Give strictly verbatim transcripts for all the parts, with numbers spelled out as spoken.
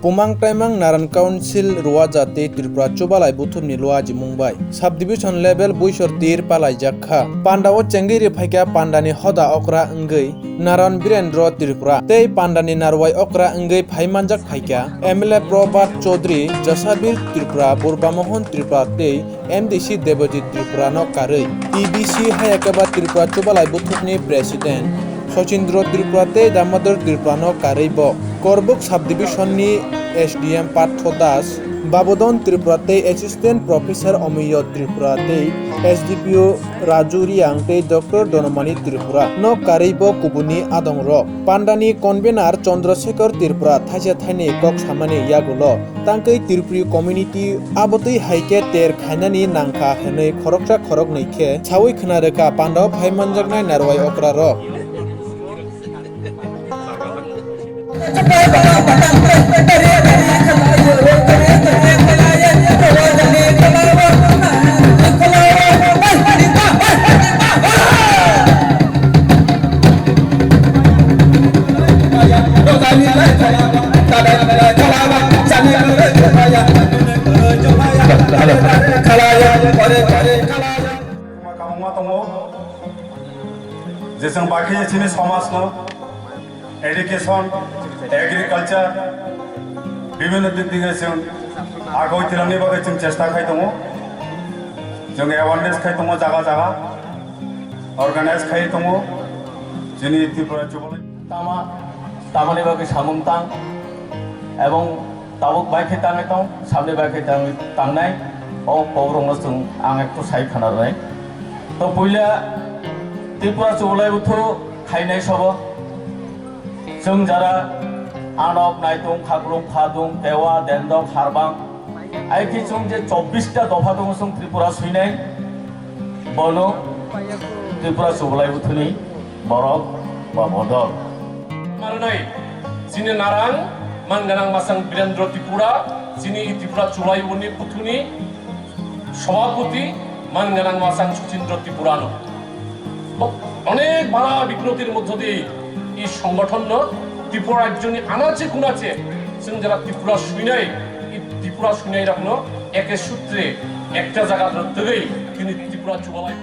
Bumang Taimang Naran Council Ruaja tei Tripura Chubalai Buthumni luajimung bai subdivision level buisor tir palaijak kha. Pandao chengwi riphaikha pandani hoda okra wngwi Naran Birendra Tripura tei pandani narwai okra wngwi phaimanjak phaikha M L A Prabhat Chaudhary, Jasabir Tripura, Burbamohon Tripura tei M D C Debojit Tripura no karwi. T B C Hayakaba Tripura Chubalai Buthumni President Sochindra Tripura tei Damodar Tripura no karwi bo Korbuk Subdivision ni S D M Partho Das, Babodon Tripura tei Assistant Professor Omiyo Tripura tei S D P O Raju Riang tei Doctor Donomani Tripura no karwi bo kubuni adong rok. Pandani convener Chandra Shekhar Tripura thaisa thainwi kok samani yagulo tangkwi Tripuri community abotwi hai khe ter khainani nangkha hwnwi khoroksa khoroknwi khe sawi khna rwkha pandao phai manjaknai narwai okra rok. Kabangma tongo, je chwng bakhe chini somajno education, agriculture, bibhinno dik dige chwng agoi twlangni bagwi chwng chesta khai tongo, chwng awareness khai tongo jaga jaga, organize khai tongo chini Tripura Chubalai. Tama, tamani bagwi samung tang, ebong tabuk bai khe tangwi tong, samni bai khe tangwi tangnai, o kokrokno chwng ang ektu sai khna rwnai. To puila Tripura Chubalai Buthu khainai sobo, chwng jara Anok, Naitung, Khaklung, Phadung, Tewa, Dendok, Harbang, ai khe chwng je chobbish ta dopha tongo chwng Tripura swinai, bono Tripura Chubalai Buthuni borok ba bodol. Marnai, chini narang, man ganang masang Birendra Tripura, chini Tripura Chubalai Buthuni Sobhapoti, man ganang masang Suchindra Tripurano. Bo onek bala bipnotir moddho diye ei songothonno Tripura rajyoni anache kunache chwng jara Tripura swinai, ei Tripura swinai rokno eke sutre ekta jaga rwtwgwi tini Tripura Chubalai.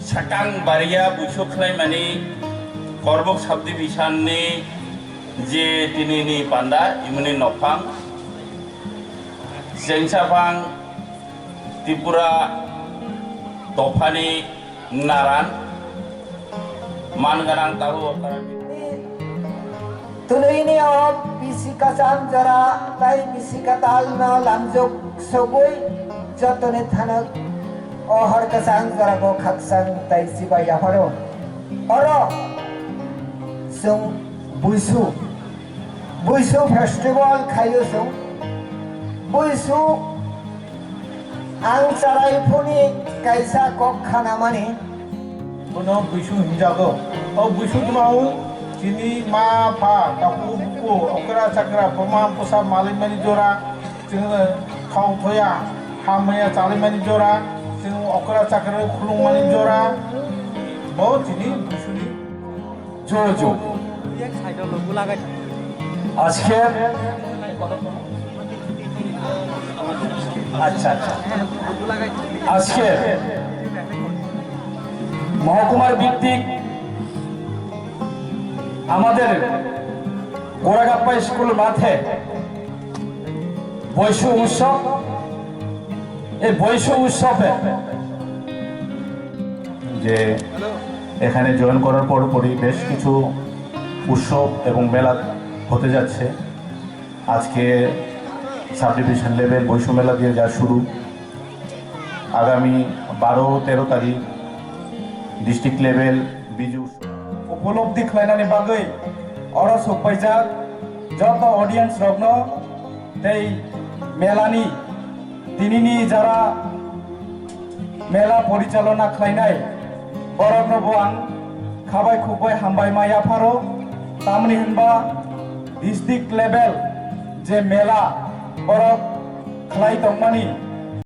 Sakang bariya buisok khlaimani Korbok subdivision ni je tinini panda imuni nokphang Chengsaphang Tripura dophani naran man ganang tahu okara. Twnwini o bisi kwcham jora tai bisi kwtal no lamjak sogwi jotoni thanok o hor kwcham jora bo khakchang tai chibai yapharo. Oro chwng buisu, buisu festival khaio chwng. Buisu ang charai phuni kaisa kok khanamani. Bono buisu hinjago. O buisu tmao chini ma pha, tapu buku, okra chakra, poma pusa malimani jora, chwng thau thoya, hamaya chalimani jora, chwng okra chakra khulumani jora. Bo chini buisuni. জয় জয়। আজকে আচ্ছা আচ্ছা আজকে মহকুমার ভিত্তিক আমাদের গোড়াগাপ্পা স্কুল মাঠে বৈশু উৎসব, এই বৈশু উৎসবে যে এখানে জয়েন করার পরপরই বেশ কিছু উৎসব এবং মেলা হতে যাচ্ছে। আজকে সাব ডিভিশন লেভেল বৈশু মেলা দিয়ে যা শুরু, আগামী বারো তেরো তারিখ ডিস্ট্রিক্ট লেভেল বিজু উৎসব। উপলব্ধি khlainani bagwi oro sokpaijak joto audience rokno tei melani tinini jara mela porichalona khlainai borokno bo ang khabai khukbai hambai ma yapharo, tamni hwnba district level je mela borok khlai tongmani